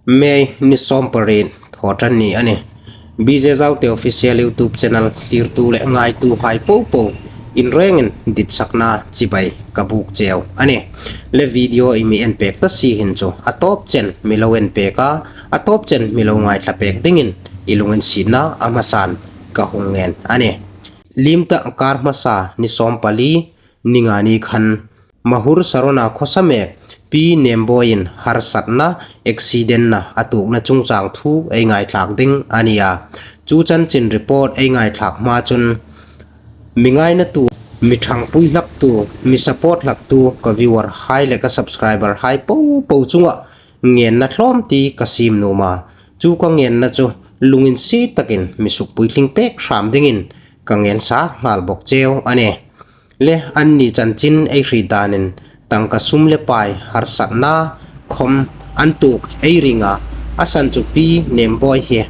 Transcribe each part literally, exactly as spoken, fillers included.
May ni sawmpariet, Thawṭanni a nih. B J Zaute Official YouTube channel thlirtu le ngaituhai popo, in rengin ditsakna chibai ka buk cheu a nih. Le video ei mi en pek ta si hin chu a tawp chen mi lo en pek a, a tawp chen mi lo ngaithla pek dingin i lunginsietna a hmasan ka hung ngen a nih. Lim ta kar hmasa ni sawmpali, ni nga ni khan Mahur Sarona khawsa mek Pi Nembawi-in harsatna, accident-na a tuokna chungchang thu ei ngaithlak ding a nih a. Chu chanchin report ei ngaithlak hma chun mi ngainatu, mi ṭhangpui hlaktu, mi support hlaktu ka viewer-hai le ka subscriber-hai popo chunga ngenna tlawm ti ka siem nuom a. Chu ka ngenna chu lunginsiet takin mi sukpuitling pek hram dingin ka ngen sa nghal bawk cheu a nih. Le anni chanchin ei hriet danin tangka sum le pai harsatna khawm an tuok ei ring a, a san chu Pi Nembawi hi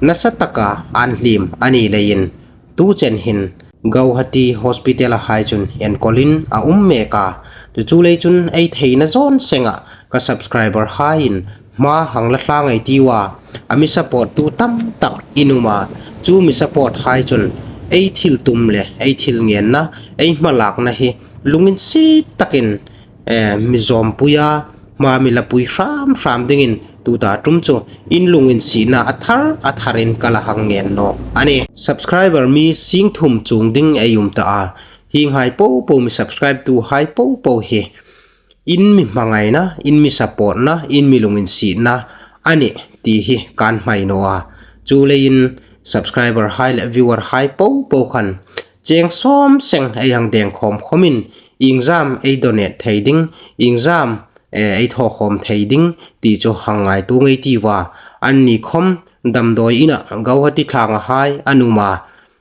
nasa taka an hliem a ni leiin tu chen hin Guwahati Hospital-a hai chun enkawlin a um mek a. Chu chu lei chun ei theina zawn senga ka subscriber-haiin hma hang la tlang ei tiu a, a mi support-tu tam tak in um a. Chu mi support-hai chun ei thil tum le ei thil ngenna, ei hmalakna hi lunginsiet takin, eh, mi zawmpui a, hma mi la pui hram hram dingin tuta ṭum chu in lunginsietna a thar a tharin ka la hang ngen nawk a nih. Subscriber mi sing thum chuong ding ei um ta a, hienghai popo, mi subscribe-tuhai popo hi in mi hmangaina, in mi support-na, in mi lunginsietna a nih ti hi kan hmai naw a. Chu leiin subscriber-hai le viewer-hai popo khan cheng sawm seng ei hang deng khawm khawmin iengzam ei donate thei ding, iengzam, eh, ei thaw khawm thei ding ti chu hang ngaituo ngei ei tiu a. Anni khawm damdawi ina Guwahati thlanga hai an um a,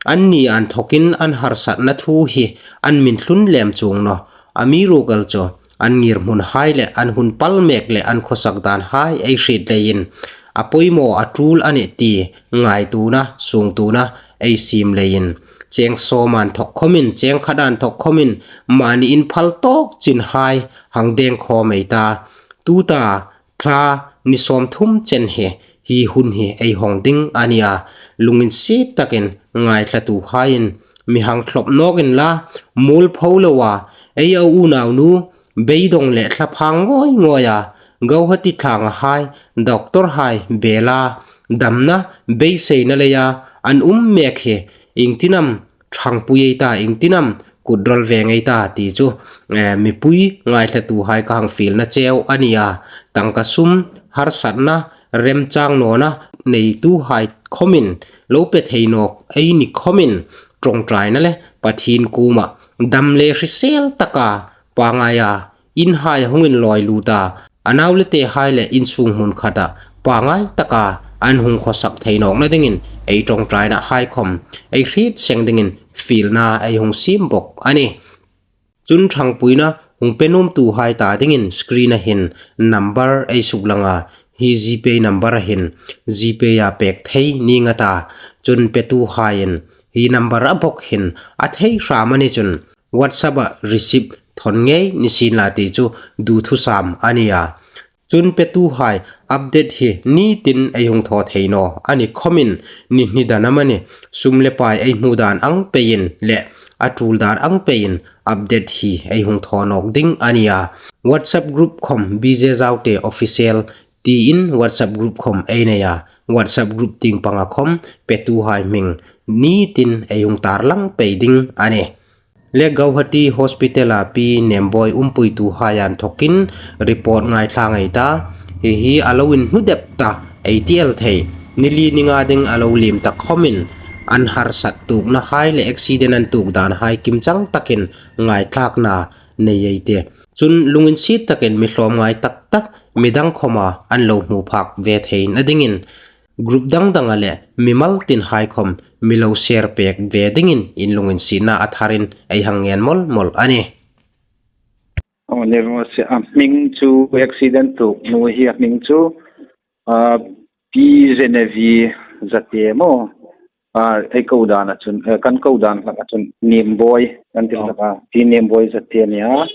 anni inthawkin an harsatna thu hi an mi thlun lem chuong nawh. Amiruokchu an ngirhmunhai le an hun pal mek le an khawsak danhai ei hriet leiin a poimaw a ṭul a nih ti ngaituona, suongtuona ei siem leiin cheng sawm inthawk khawmin, cheng khat inthawk khawmin mani in phal tawk chinhai hang deng khawm ei ta. Tuta thla ni sawmthum chen hi hi hun hi ei hawng ding a nih a. Lunginsiet takin ngaithlatuhaiin mi hang thlawp nawk inla, mualpho loa ei unaunu beidawng le thlaphang ngawi ngawia Guwahati thlanga hai, doctor-hai bela damna beiseina leia an um mek hi iengtin am ṭhangpui ei ta, iengtin am kut rawl veng ei ta ti chu, eh, mipui ngaithlatuhai ka hang fielna cheu a nih a. Tangka sum, harsatna, remchang nawna neituhai khawmin, lo pe thei nawk ei ni khawmin ṭawngṭaina le Pathien kuoma dam le hrisel taka pangngaia inhai hung inlawi lut a, a nau le tehai le insung hmun khata pangngai taka an hung khawsak thei nawkna dingin ei ṭawngṭainahai khawm ei hriet seng dingin fielna ei hung siem bawk a nih. Chun ṭhangpuina hung pe nuomtuhai ta dingin screen-a hin number ei suklang a, hi GPay number-a hin GPay-a pek thei ning a ta. Chun petuhaiin hi number-a bawk hin a thei hram a ni chun WhatsApp-a receipt thawn ngei ni sienla ti chu duthusam a nih a. Chun petuhai, update hi nitin ei hung thaw thei naw a ni khawmin, ni hni dan amanih, sum le pai ei hmu dan ang peiin le a ṭul dan ang peiin update hi ei hung thaw nawk ding a nih a. WhatsApp group khawm B J Zaute Official tiin WhatsApp group khawm ei nei a. WhatsApp group tieng panga khawm petuhai hming nitin ei hung tarlang pei ding a nih. Le Guwahati Hospital-a Pi Nembawi umpuituhai inthawkin report ngaithla ngei ei ta. Hi hi a lo inhmu dep ta ei ti el thei. Ni li ni nga ding a lo liem ta khawmin an harsat tuoknahai le accident an tuok danhai kimchang takin ngaithlakna nei ei tih. Chun lunginsiet takin mi hlawm ngai tak tak, midang khawma an lo hmu phak ve theina dingin group dang danga le mimal tinhai khawm mi lo share pek ve dingin in lunginsietna a tharin ei hang ngen mawl mawl a nih. Aw, ni ro se, a hming chu, accident tuok nu hi a hming chu, a, Pi Genevieve Zate maw? A, ei ko dana chun, eh, kan ko dan hlak a chun Nembawi kan ti hlak a, Pi Nembawi Zate a nih a.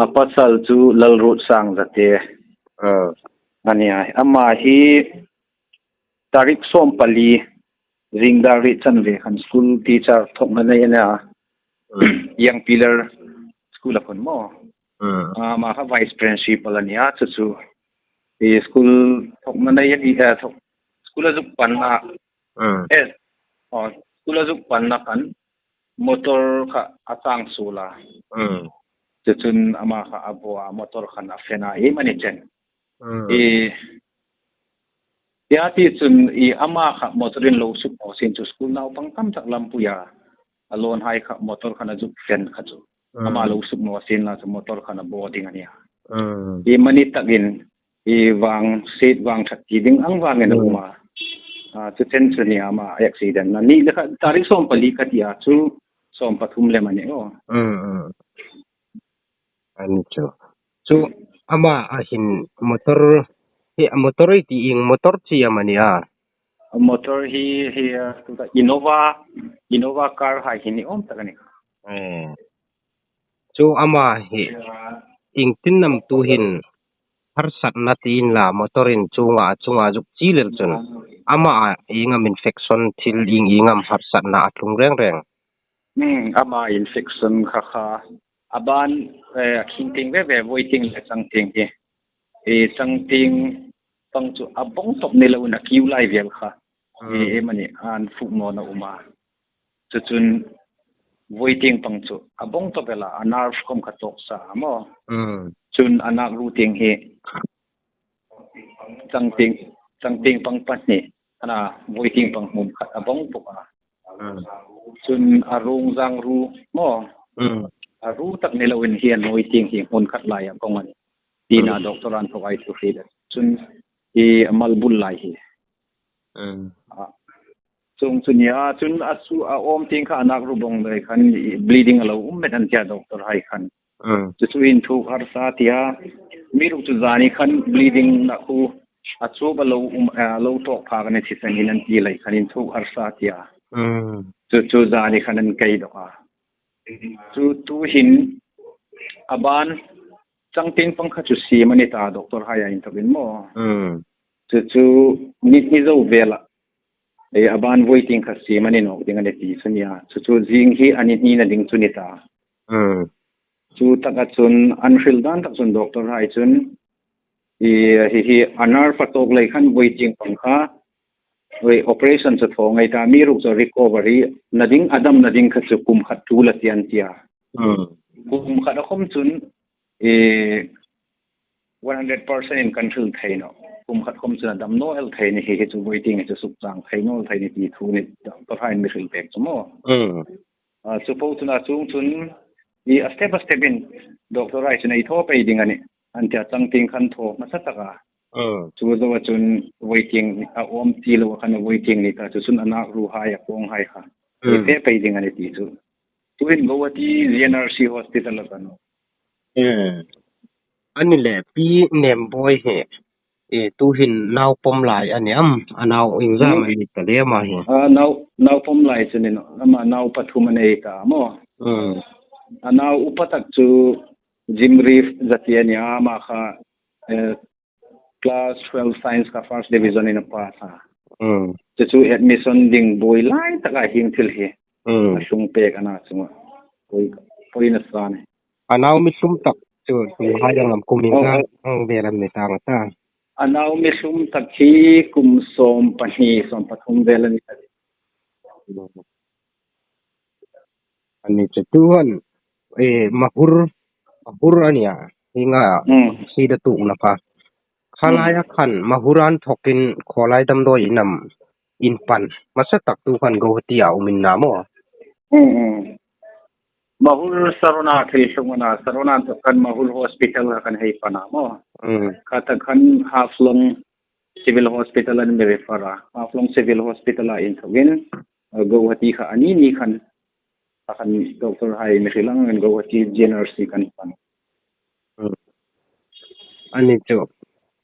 A pasal chu Lalruotsang Zate. A, A nia, ama hi tarik sawmpali zing dar riet chanve khan school teacher thawkna nei a nia. Young Pillar school a khun maw. Ama kha vice principal a nia, chu chu. I school thawkna nei a ni, eh, thawk, school a zuk panna. Eh, oh, school a zuk panna khan motor kha a chang suol a. Chu chun ama kha a baw a, motor khan a fen a, ei mani chen. I, tia ti chun i ama kha motor in lo suk naw sin chu school naupang tam tak lampuia a lawn hai kha motor khan a zuk fen kha chu. Ama lo suk naw sin la chu motor khan a baw ding a nia. I mani takin i vang seat vang that ti ding ang vangin a um a. A, chu chen chu nia ama accident na ni le kha tarik sawmpali ka tia chu sawmpathum lem a ni aw. A ni chu. Chu ama a hin motor hi, a motor ei ti ieng motor chi am a nia? Motor hi, hi, a, Innova, Innova car hai hi ni awm tak a ni. Eh. Chu ama hi ieng tin am tuhin harsatna ti inla motor in chunga, chunga zuk chi lel chun ama a ieng am infection thil ieng ieng am harsatna a tlung reng reng. Hmm, ama infection kha kha. A ban, eh, a khing tieng ve ve, voi tieng le chang tieng hi. E, chang tieng pang chu a bawng tawp ni loin a kiu lai vel kha. E, e mani, an fuk nawna um a. Chu chun voi tieng pang chu a bawng tawp el a, a nerve khom kha tawk sa a maw. Chun a nak ru tieng hi chang tieng, chang tieng pang pahni, ana voi tieng pang hmun khat a bawng bawk a. Chun a rung zang ru maw. A ru tak ni loin hi a nuoi tieng hi hmun khat lai a kawng a ni. Tina doctor an thawk ai thu hri le. Chun hi a mal bul lai hi. A, chung chu nia, chun a su a awm tieng kha a nak ru bawng lai khan i bleeding a lo um met an tia doctor hai khan. Chu chu inthuk harsa tia. Mi ruk chu zani khan bleeding na khu a chu ba lo um, a lo tawk phak a ni thi sangin an ti lai khan inthuk harsa tia. Chu chu zani khan an kei dawk a. Chu tuhin a ban chang tieng pang kha chu siem a ni ta doctor hai a inthawkin maw. Chu chu ni hni zo vel a. E, a ban voi tieng kha siem a ni nawk ding a ni ti chu nia. Chu chu zing hi a ni hnina ding chu ni ta. Chu taka chun an hril dan tak chun doctor hai chun i, hi hi a nerve a tawk lai khan voi tieng pang kha, voi operation chu thaw ngei ta, mi ruk chu recovery na ding, a damna ding kha chu kum khat tul a ti an tia. Kum khat a khom chun i one hundred percent in kan hril thei naw. Kum khat khom chun a dam naw el thei ni hi, hi chu voi tieng hi chu suk chang thei naw el thei ni ti thu ni doctor hai mi hril pek chu maw. A, chu po chun a chung chun i a step a step in doctor hai chun ei thaw pei ding a ni. An tia chang tieng khan thaw hmasa tak a. Chu zo a chun voi tieng a awm ti lo a khan a voi tieng ni ta chu chun a nak ru hai a kawng hai kha. Ei pei ding a ni ti chu. Tuhin Guwahati G N R C hospital a kan. A ni le, Pi Nemboi hi, e, tuhin nau pawm lai a ni am, a nau iengzam a ni ta le ama hi? A, nau, nau pawm lai chu ni naw, ama nau pathum a nei ta maw. A nau upa tak chu Jim Reeve zati a ni a, ama kha, e, class twelve science kha first division in a pass a. Chu chu admission ding buoi lai taka hieng thil hi a hlung pek a na chunga. Poi, poi nasa ni. A nau mi hlum tak chu, chu hai ang am kum iengzam ang vel am ni ta ta? A nau mi hlum tak hi kum sawm pahni, sawm pathum vel a ni ta. A ni chu tuhin, e, Mahur, Mahur a nia, hienga si da tu na pa. Kha laia khan Mahur an thawkin khawlai damdawi in am in pan. Hmasa tak tu khan Guwahati a um in na maw. Mahur Sarona thil hlung a na, Sarona thawk khan Mahur Hospital a kan hei pan a maw. Kha tak khan Haflong Civil Hospital an mi refer a. Haflong Civil Hospital a inthawkin, a, Guwahati kha a ni ni khan, a khan doctor hai mi hril angin Guwahati G N R C kan pan. A ni chu.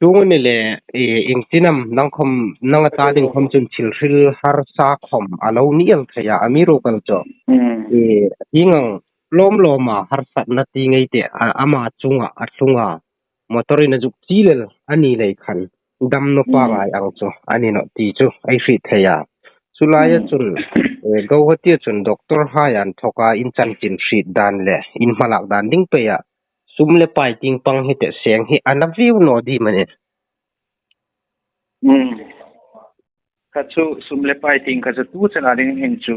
Chuong a ni le, e, ieng tin am nang khom, nang a ta ding khom chun thil hril harsa khom a lo ni el thei a, amiruokchu. E, hieng ang lawm lawma harsatna ti ngei te, a, ama chunga, a hlunga motor-in a zuk chi lel a ni lei khan, dam nawpa ngai ang chu a ni nawh ti chu ei hriet thei a. Chu laia chun, eh, Guwahati-a chun doctor-hai an thawka in chanchin hriet dan le in hmalak dan ding peia sum le pai tieng pang hi te seng hi a na viu naw ding am a nih? Kha chu sum le pai tieng kha chu tu chena ding hin chu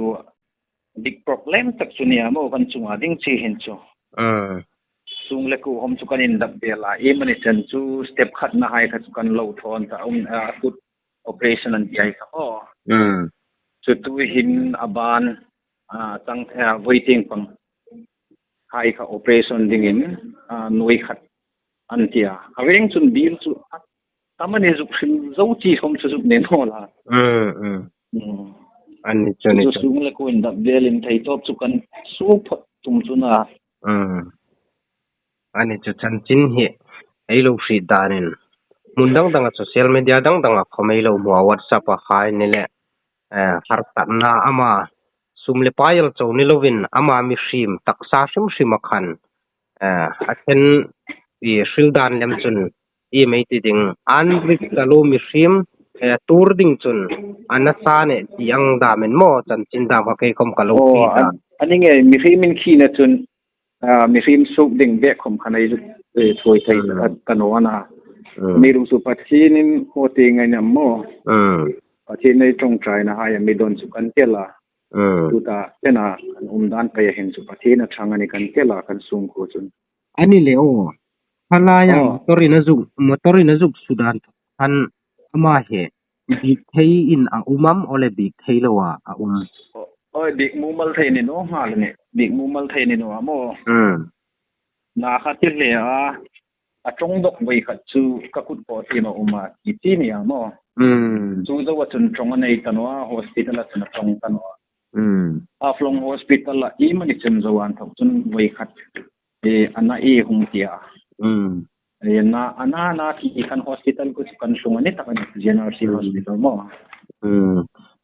big problem tak chu nia maw, kan chunga ding chi hin chu. Sung le kuo hom chu kan indap vel a, iemani chen chu step khatnahai kha chu kan lo thawn ta, um, a kut operation an ti hai kha maw. Chu tu hin a ban, a, chang, a, voi tieng pang hai kha operation dingin, a, nuoi khat an ti a. A veng chun bill chu a tam a ni, zuk hrim zo chi khom chu zuk nei naw la. A ni chu, a ni chu. Sung le kuo indap velin thei tawp chu kan suok phawt tum chu na. A ni chu, chanchin hi ei lo hriet danin hmun dang danga, social media dang danga khom ei lo hmu a, WhatsApp-a hai ni le, eh, harsatna ama sum le pai el chau ni lovin ama mihriem taksa hrim hrima khan, eh, a chen i hril dan lem chun i mei ti ding, an rik taluo mihriem, eh, tuor ding chun a nasa a nih ti ang damin maw, chanchin dam kha kei khom ka lo hriet a. A ni ngei, mihriem inkhina chun, a, mihriem suok ding bek khom khan ei zuk, eh, thuoi thei ka, ka naw a na. Mi rum chu Pathienin khaw ti ngai nam maw. Pathien ei ṭawngṭainahai a mi don chu kan tel a. Tuta chena kan um dan peia hin chu Pathien a ṭhang a ni kan tel a, kan sungkuo chun. A ni le aw. Kha laia motor-in a zuk, motor-in a zuk suok dan khan ama hi bik theiin a um am, aw le bik thei loa a um? Aw, aw, bik mumal thei ni naw nghal a nih. Bik mumal thei ni naw a maw. Na kha ti hle a, a ṭawng dawk voi khat chu ka kut khaw tieng a um a, ti chi ni a maw. Chu zoa chun ṭawng a nei ta naw a, hospital-a chun a ṭawng ta naw a. Haflong Hospital-a iemani chun zo an thawk chun voi khat, eh, a na i hung ti a. Eh, na, a na, na ti khan hospital kha chu kan tlung a ni tak a nih, G N R C Hospital maw.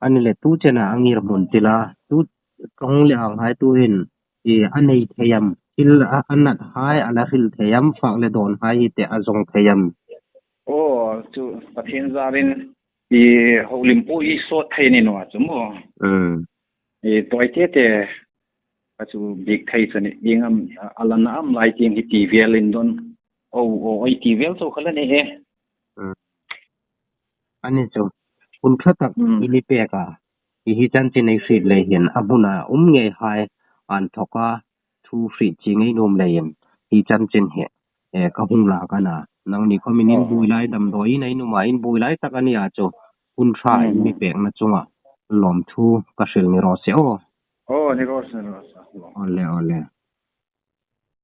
A ni le, tu chena a ngirhmun ti la, tu ṭawng le anghai tu hin, eh, a nei thei am, thil a, a nathai a la hril thei am, fak le dawnhai hi te a zawng thei am? Aw, chu Pathien zarin i holim po i sawt thei ni naw a chu maw. I tawi te te a chu bik thei chu ni ding am, a la na am lai tieng hi ti vel indon. Aw, aw, ei ti vel chu kha la ni e. A ni chu. Hun ṭha tak i mi pek a. I hi chanchin ei hriet lei hin a hmuna um ngeihai an thawka thu hriet chi ngei nuom leiin hi chanchin hi, eh, ka hung lak a na. Nangni khomin in buoi lai damdawiin ei nuom a, in buoi lai tak a ni a chu. Hun ṭha in mi pekna chunga lawmthu ka hril ni raw se aw. Aw, ni raw se, ni raw se. Aw le, aw le.